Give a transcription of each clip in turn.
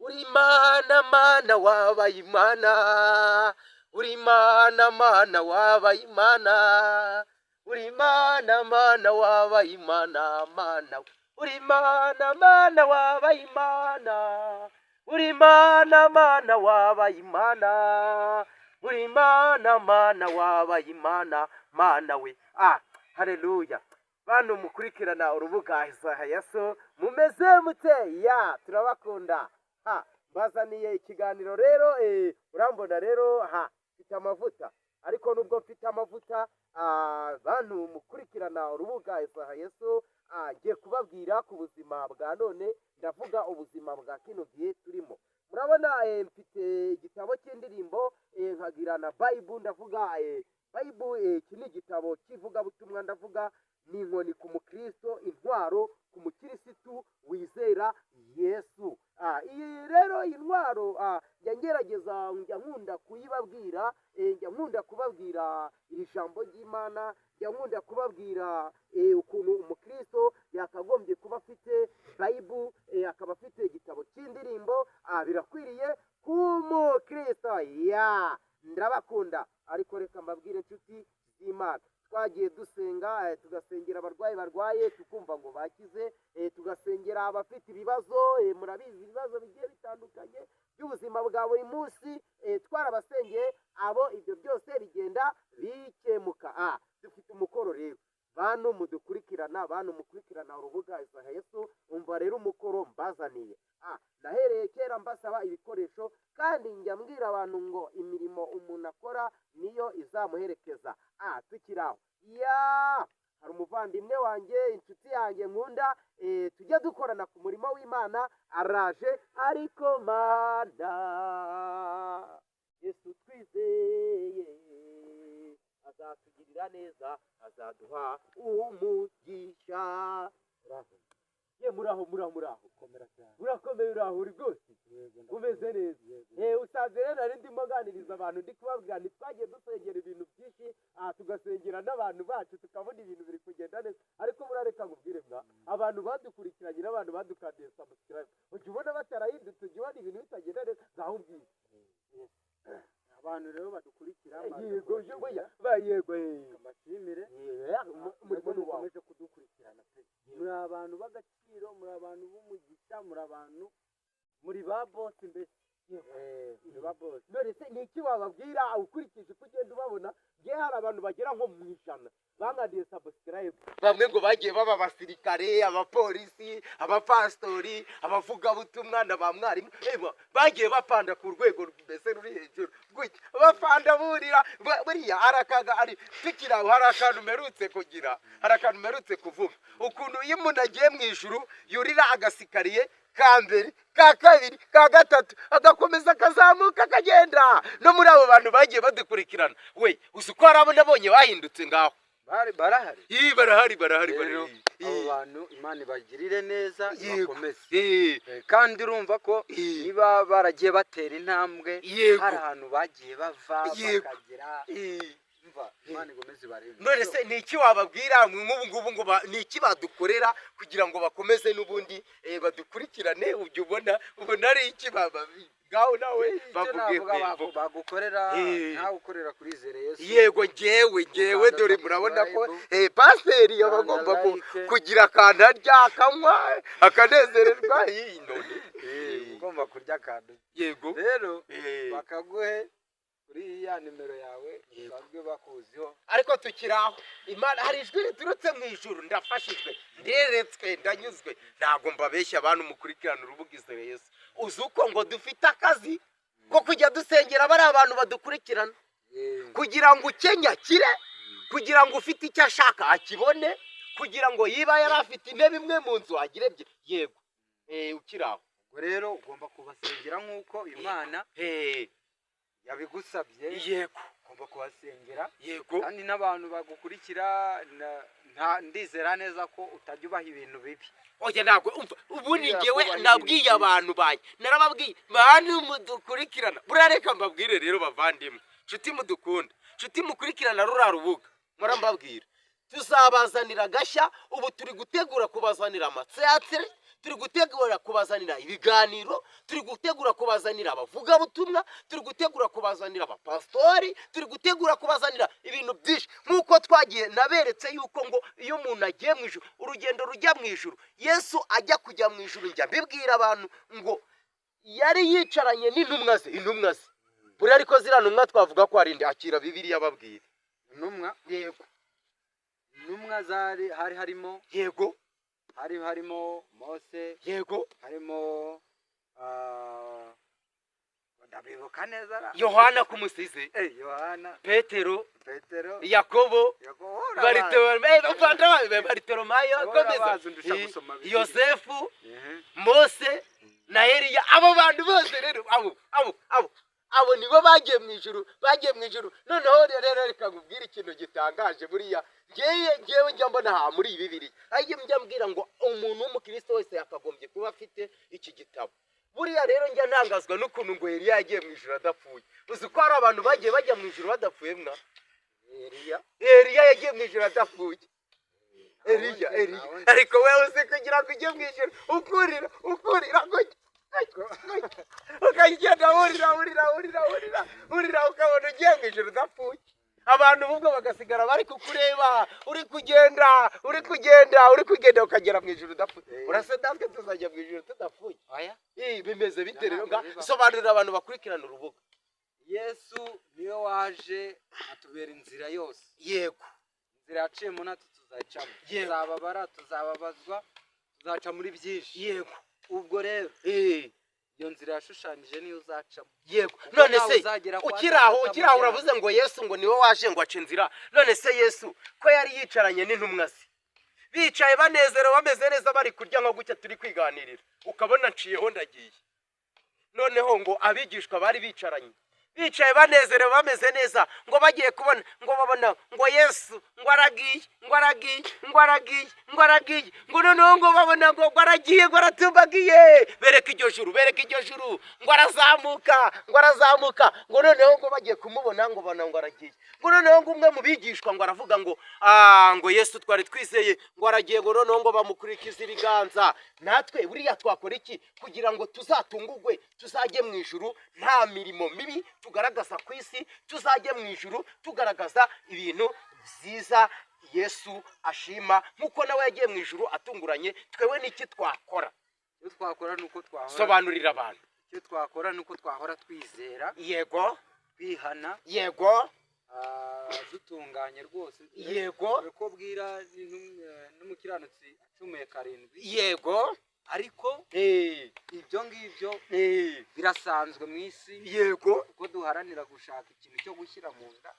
Uri Imana, Mana, wabaye Imana. Uri Imana, Mana, wabaye Imana. Uri Imana, Mana, wabaye Imana, Mana. Uri Imana, Mana, wabaye Imana. Uri Imana, Mana, wabaye Imana. Uri Imana, Mana, wabaye Imana, Mana we. Ah, haleluya! Bantu mukurikirana urubuga Isaha Yesu, mumeze mute? Ya, turabakunda. Ha, mbazaniye ikiganiro rero. Urambona rero, ha, mfite amavuta, ariko nubwo mfite amavuta, bantu mukurikirana urubuga Isaha Yesu, ngiye kubabwira ku buzima bwa none, ndavuga ubuzima bwa kino gihe turimo. Murabona, mfite igitabo cy'indirimbo, nkagira na Bible, ndavuga Bible. Iki ni igitabo cy'ivugabutumwa, ndavuga ni inkoni ku mukristo, intwaro ku mukirisitu wizera Yesu. Iyi rero intwaro, njya ngerageza, njya nkunda kuyibabwira, njya nkunda kubabwira iri jambo ry'Imana, njya nkunda kubabwira ukuntu umukristo yakagombye kuba afite Bible, akaba afite igitabo cy'indirimbo. Birakwiriye ku mukristo. Ya, ndabakunda, ariko reka mbabwire, inshuti z'Imana, twagiye dusenga, tugasengera abarwayi barwaye, tukumva ngo bakize, tugasengera abafite ibibazo, murabizi, ibibazo bigiye bitandukanye by'ubuzima bwa buri munsi, twarabasengeye abo, ibyo byose bigenda bikemuka. Dufite umukoro rero, bantu mudukurikirana, bantu mukurikirana urubuga Isaha Yesu. Umva rero umukoro mbazaniye. Nahereye kera mbasaba ibikoresho, kandi njya mbwira abantu ngo imirimo umuntu akora niyo izamuherekeza. Tukiri aho, ya, hari umuvandimwe wanjye, inshuti yanjye nkunda, tujya dukorana ku murimo w'Imana, araje. Ariko Mana, Yesu twizeye azatugirira neza, azaduha umugisha. Ye, muraho, muraho, muraho? Komera cyane. Urakomeye? Uraho, uri rwose? Yego. Umeze neza? Yego. Usanze rero nari ndimo nganiriza abantu, ndi kubabwira nti twagiye dusengera ibintu byinshi, tugasengera n'abantu bacu, tukabona ibintu biri kugenda neza. Ariko murareka nkubwire mwa, abantu badukurikiranye n'abantu badukandiye subscribe, ujya ubona batarahindutse? Ujya ubona ibintu bitagenda neza? Ngaho umbwire. Abantu rero badukurikira, Yego, yego, ya, ba, yego. mbashimire. Umurimo ni uwawe. Mukomeje kudukurikirana pe, muri abantu b'agaciro, muri abantu b'umugisha, muri abantu, muri ba boss mbese. Muri ba boss. None se ni iki wababwira ukurikije uko ugenda ubabona? Ngewe hari abantu bagera nko mu 100 bankandiye subscribe, bamwe ngo bagiye baba abasirikare, abapolisi, abapasitori, abavugabutumwa na ba mwarimu. Bagiye bapanda ku rwego mbese ruri hejuru gutya, bapanda burira. Buriya hari akaga ari tukiri aho, hari akantu mperutse kugira, hari akantu mperutse kuvuga, ukuntu iyo umuntu agiye mu ijuru yurira agasikariye ka mbere, ka kabiri, ka gatatu, agakomeza akazamuka, akagenda. No muri abo bantu bagiye badukurikirana, we, uzi ko hari abo nabonye bahindutse ngaho? Bari barahari. Ii, barahari, barahari. Rero barahari. abo bantu Imana ibagirire neza, ibakomeze. Kandi urumva ko niba baragiye batera intambwe, hari ahantu bagiye bava bakagera. Umva, Imana ikomeze ibarinde. None se ni iki wababwira nk'ubu ngubu ngo ni iki badukorera kugira ngo bakomeze n'ubundi badukurikirane? Ujya ubona ari iki ngaho nawe Icyo bavuge? navuga bagukorera, nawe ukorera kuri Izere Yesu. Yego, ngewe Ukanda dore murabona ko subscribe. Pasiteri aba Kanda agomba like. kugira akantu arya, akanywa, akanezererwa. Iyi none Ugomba kurya akantu. Rero bakaguhe kuri ya nimero yawe basanzwe bakuziho. Ariko tukiri aho, Imana, hari ijwi riturutse mu ijuru. Ndafashijwe, nderetswe, ndanyuzwe, ntabwo mbabeshya. Abantu mukurikirana urubuga Izere Yesu, uzi uko ngo dufite akazi ko kujya dusengera bari abantu badukurikirana, kugira ngo ukennye akire, kugira ngo ufite icyo ashaka akibone, kugira ngo yiba yari afite intebe imwe mu nzu agire ebyiri. Yego, ukiri aho. Ubwo rero ugomba kubasengera nk'uko Imana yabigusabye. Ugomba kubasengera. Kandi n'abantu bagukurikira, ndizera neza ko utajya ubaha ibintu bibi. Oya, ntabwo. Umva, ubundi Ndizera ngewe ko ubaha nabwiye ibintu byiza. abantu banjye, narababwiye, bantu mudukurikirana, buriya reka mbabwire rero, bavandimwe, nshuti mudukunda, nshuti mukurikirana ruriya rubuga, murambabwira, tuzabazanira agashya. Ubu turi gutegura kubazanira amateatire. Turi gutegura kubazanira ibiganiro, turi gutegura kubazanira abavugabutumwa, turi gutegura kubazanira abapasitori, turi gutegura kubazanira ibintu byinshi. Nk'uko twagiye naberetse yuko ngo iyo umuntu agiye mu ijuru, urugendo rujya mu ijuru, Yesu ajya kujya mu ijuru, njya mbibwira abantu ngo yari yicaranye n'intumwa ze, intumwa ze buriya, ariko ziriya ntumwa twavuga ko hari indi. Akira Bibiliya babwira. Intumwa? Yego. Intumwa zari hari harimo hari harimo Mose, harimo ndabibuka neza ra. Yohana kumusizi. Yohana. Petero. Petero. Yakobo. Yakobo, Bartolomayo. Wowe Komeza. urabazi undusha gusoma Bibiliya. Yosefu, Mose na Eliya. Abo bantu bose rero, abo nibo bagiye mu ijuru, bagiye mu ijuru. Noneho rero reka nkubwire ikintu gitangaje. Buriya ngewe njya mbona aha muri iyi Bibiliya, agiye njya mbwira ngo umuntu w'umukristo wese yakagombye kuba afite iki gitabo. Buriya rero njya ntangazwa n'ukuntu ngo Eliya yagiye mu ijuru adapfuye. Uzi ko hari abantu bagiye bajya mu ijuru badapfuye mwa? Eliya. Eliya yagiye mu ijuru adapfuye. Eliya, Eliya. Ariko wewe uzi kugira ngo ujye mu ijuru ukurira, ukurira gutya, gutya, ukagenda wurira, wurira, wurira, wurira, wurira, ukabona ugiye mu ijuru udapfuye, abantu ubwo bagasigara bari kukureba uri kugenda, uri kugenda, uri kugenda, ukagera mu ijuru udapfuye. Urase natwe tuzajya mu ijuru tudapfuye? Oya. Bimeze bite rero? Ntabwo bibaho. Sobanurira abantu bakurikirana urubuga. Yesu niwe waje atubera inzira yose. Inzira yaciyemo natwe tuzacamo. Tuzababara, tuzababazwa, tuzaca muri byinshi. Ubwo rero iyo nzira yashushanyije niyo uzacamo. Kuko None nawe se uzagera kwa ukiri aho, Data ukiri aho, utamujyana. Uravuze ngo Yesu ngo niwe waje ngo aca inzira. None se Yesu ko yari yicaranye n'intumwa ze, bicaye banezerewe, bameze neza, bari kurya nko gutya turi kwiganirira, ukabona nciyeho ndagiye. Noneho ngo abigishwa bari bicaranye, bicaye banezerewe, bameze neza, ngo bagiye kubona ngo babona ngo Yesu ngo aragiye, ngo aragiye, ngo aragiye, ngo aragiye, ngo noneho ngo babona ngo aragiye, ngo aratumbagiye, bereka iryo juru, bereka iryo juru, ngo arazamuka, ngo arazamuka, ngo noneho ngo bagiye kumubona ngo babona ngo aragiye, ngo noneho ngo umwe mu bigishwa ngo aravuga ngo ngo Yesu twari twizeye ngo aragiye, ngo noneho ngo bamukurikiza ibiganza. Natwe buriya twakora iki kugira ngo tuzatungugwe, tuzajye mu ijuru nta mirimo mibi tugaragaza ku isi, tuzajye mu ijuru tugaragaza ibintu byiza Yesu ashima, nk'uko nawe yagiye mu ijuru atunguranye? Twewe n'iki twakora? Icyo twakora ni uko twahora Sobanurira abantu. Icyo twakora ni uko twahora twizera, twihana, dutunganye rwose. Dore ko bwira n'umukiranutsi acumuye karindwi. Ariko ibyo ngibyo birasanzwe mu isi, kuko duharanira gushaka ikintu cyo gushyira mu nda.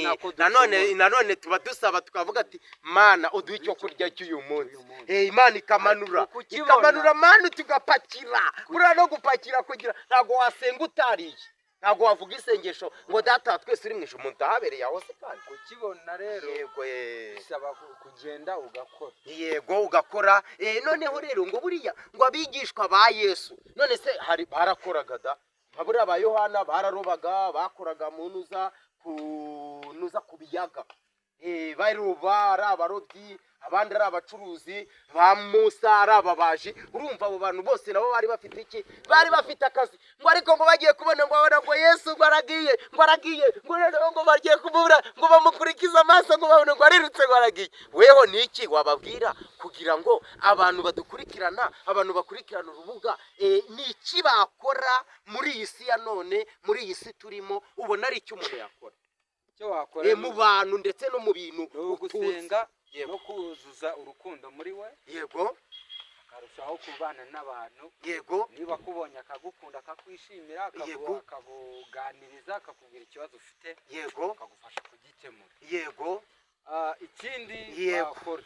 Nako Nanone ducumura. Nanone tuba dusaba, tukavuga ati: "Mana, uduhe icyo kurya cy'uyu munsi." Uyu munsi. Imana ikamanura Ariko kukibona- ikamanura manu, tugapakira. Buriya no gupakira, kugira ntabwo wasenga utariye, ntabwo wavuga isengesho ngo "Data wa twese uri mu ijuru" umuntu ahabereye aho se kandi. Kukibona rero bisaba kugenda ugakora. Yego, ugakora. Noneho rero ngo buriya ngo abigishwa ba Yesu, none se hari barakoraga da? Nka buriya ba Yohana bararobaga, bakoraga mu nuza ku nuza ku biyaga. Baroba ari abarobyi, abandi ari abacuruzi, ba Musa ari ababaji. Urumva abo bantu bose nabo bari bafite iki? Bari bafite akazi. Ngo ariko ngo bagiye kubona ngo babona ngo Yesu ngo aragiye, ngo aragiye, ngo noneho ngo bagiye kumubura, ngo bamukurikize amaso, ngo babone ngo arirutse, ngo aragiye. Weho ni iki wababwira kugira ngo abantu badukurikirana, abantu bakurikirana urubuga, ni iki bakora muri iyi si ya none, muri iyi si turimo? Ubona ari icyo umuntu yakora? Icyo wakora Mu bantu ndetse no mu bintu ni utunze. ugusenga no kuzuza urukundo muri we, akarushaho kubana n'abantu. Niba akubonye akagukunda, akakwishimira, akakuganiriza, akakubwira ikibazo ufite, akagufasha kugikemura. Ikindi wakora,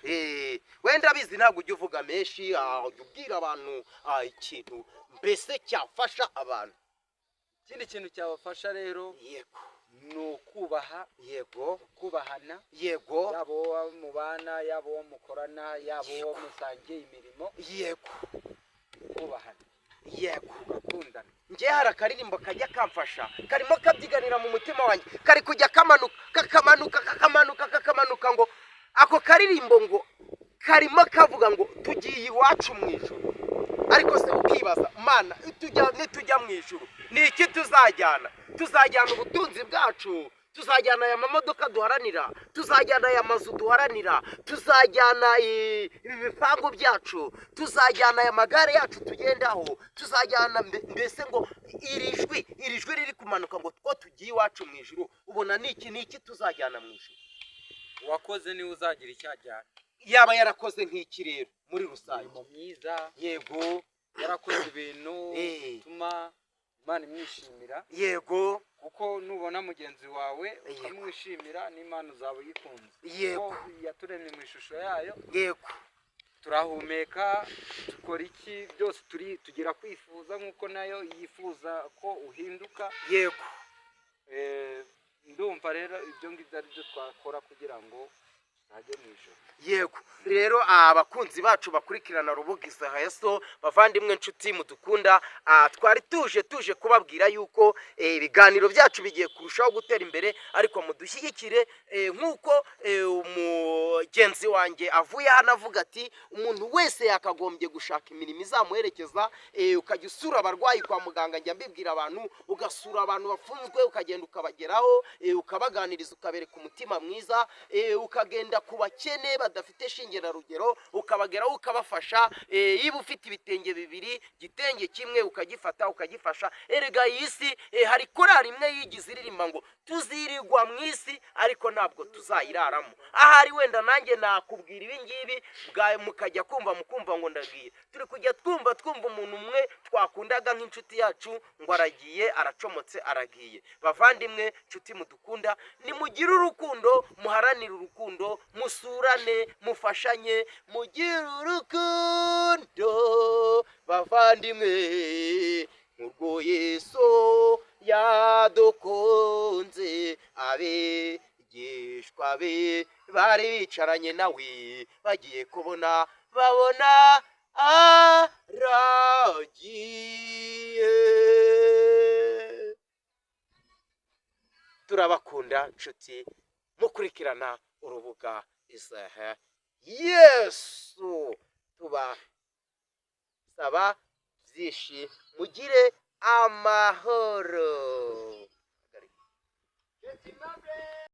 Wenda abizi ntabwo ujya uvuga menshi, ujya ubwira abantu ikintu mbese cyafasha abantu. Ikindi kintu cyabafasha rero ni ukubaha, kubahana, yaba uwo mubana, yaba uwo mukorana, yaba uwo musangiye imirimo, kubahana, ugakundana. Njye hari akaririmbo kajya kamfasha, karimo kabyiganira mu mutima wanjye, kari kujya kamanuka, kakamanuka, kakamanuka, kakamanuka, ngo ako karirimbo ngo Karimo kavuga ngo tugiye iwacu mu ijuru. Ariko se ukibaza, Mana, nitujya mu ijuru ni iki tuzajyana? Tuzajyana ubutunzi bwacu, tuzajyana aya mamodoka duharanira, tuzajyana aya mazu duharanira, tuzajyana ibi bipangu byacu, tuzajyana aya magare yacu tugendaho, tuzajyana mbese ngo iri jwi riri kumanuka ngo two tugiye iwacu mu ijuru, ubona ni iki, ni iki tuzajyana mu ijuru? Uwakoze niwe uzagira icyo ajyana. Yaba yarakoze nk'iki rero muri rusange? Imirimo myiza. Yarakoze ibintu bituma Imana imwishimira. Kuko nubona mugenzi wawe ukamwishimira, n'Imana uzaba uyikunze. Kuko yaturemye mu ishusho yayo. Turahumeka, dukora iki byose, turi tugira kwifuza nk'uko nayo yifuza ko uhinduka. Ndumva rero ibyo ngibyo ari byo twakora kugira ngo tuzajye mu ijuru. Yego rero, abakunzi bacu bakurikirana rubuga Isahayaso, bavandimwe, nshuti mudukunda, twari tuje kubabwira yuko ibiganiro byacu bigiye kurushaho gutera imbere, ariko mudushyigikire nk'uko umugenzi wanjye avuye hano avuga ati umuntu wese yakagombye gushaka imirimo izamuherekeza, ukajya usura abarwayi kwa muganga. Njya mbibwira abantu, ugasura abantu bafunzwe, ukagenda ukabageraho, ukabaganiriza, ukabereka umutima mwiza, ukagenda ku bakene badafite shinge na rugero, ukabageraho ukabafasha. Niba ufite ibitenge bibiri, igitenge kimwe ukagifata ukagifasha. Erega iyi si, hari korari imwe yigize iririmba ngo tuzirirwa mu isi ariko ntabwo tuzayiraramo. Ahari wenda nanjye nakubwira ibi ngibi mukajya kumva mukumva ngo ndagiye. Turi kujya twumva umuntu umwe twakundaga nk'inshuti yacu ngo aragiye, aracomotse, aragiye. Bavandimwe, nshuti mudukunda, nimugire urukundo, muharanire urukundo, musurane, mufashanye, mugire urukundo bavandimwe nk'urwo Yesu yadukunze. Abigishwa be bari bicaranye nawe, bagiye kubona babona aragiye. Turabakunda nshuti mukurikirana urubuga Isaha Yesu, tubasaba byinshi, mugire amahoro.